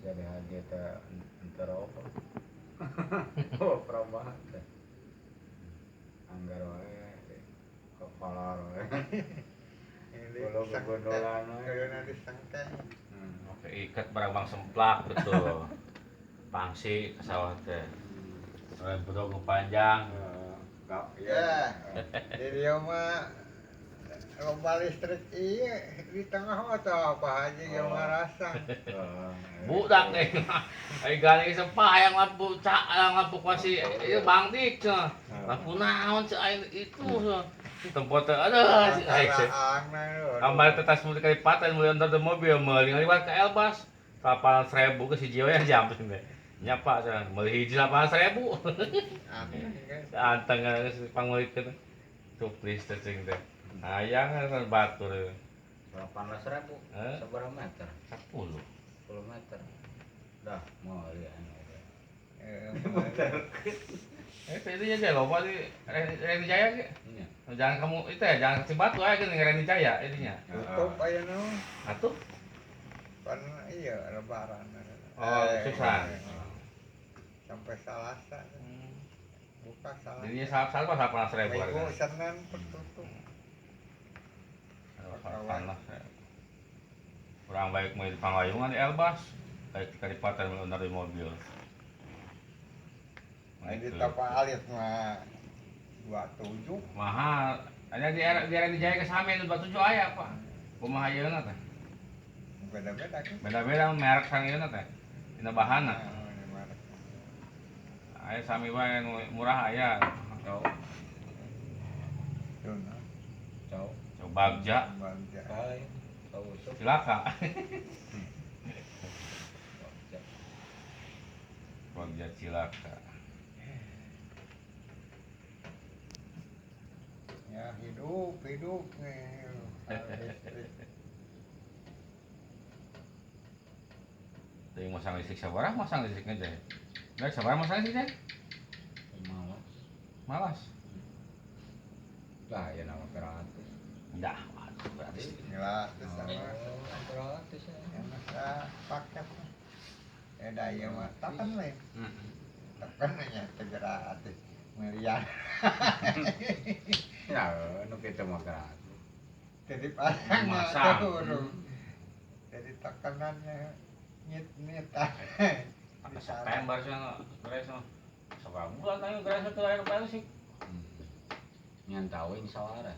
Jadi haji teh henteu rokok. Oh, perubahan teh. Anggar wae kokolor wae. Bulu gegondolan wae. Kalau nanti sengkeng. Oke, ikat barang bang semplak betul. Pangsi ke sawah teh. Lain bedog panjang. Ya, di dia mah lomba listrik iya di tengah mah tau apa aja yang ngerasa. Budak deh. Ai gane sempah yang lampu cak yang lampu kuasi ieu Bang Dik cenah. Lampu naon ceu aing itu cenah. Tempat teh aduh si aing teh. Kamari teh tas meuli kalipaten meuli under the mobil meuli ngaliwat ka Elbas. 800.000 ke si Jiwa yang jam teh. Nya Pak cenah meuli hiji 800.000. Anteng geus pangmeulikeun. Tuplis teh cing teh. Hayang kan batur. 18.000. Sabaraha meter? 10. 10 meter. Dah meuli anu. Itu aja loba di Reni Jaya ge. Iya. Jangan kamu itu ya, jangan ke Cibatu aja geuning Reni Jaya ininya. Tutup ayeuna. Atuh. Pan iya lebaran. Oh, susah. Sampai Selasa. Buka Selasa. Jadinya salah-salah pas 800.000 Minggu harga. Senin tutup. Kurang baik mau di Panglayungan di Elbas, baik di Kadipaten mau di mobil. Di toko alit mah 27. Mahal. Ada di era di Jaya ke Same itu 27 aya, Pak. Kumaha ayeuna teh? Beda-beda kan. Beda-beda merek sang ayeuna teh. Dina bahanna. Aya sami wae nu murah aya. Cau. Cau. Cau Bagja. Bagja. Cau usuk. Cilaka. Bagja cilaka. Ya hidup nih. Tapi masang listrik sabaraha masang listriknya teh. Baik sabaraha masang listrik teh? Malas. Malas. Lah ya nama gratis. Dah, waduh gratis. Gratis sama. Gratis ya. Enak paket. Da ieu mah takan lain. Takan nya teh gratis. Miliar. Ya, nu kitu mah gratis. Jadi pasang masang. Jadi tekanannya nyit-nyitan. September cenah beres mah. Sabaraha bulan ayo beres teh aya baru sih. Nyan tawing sawara.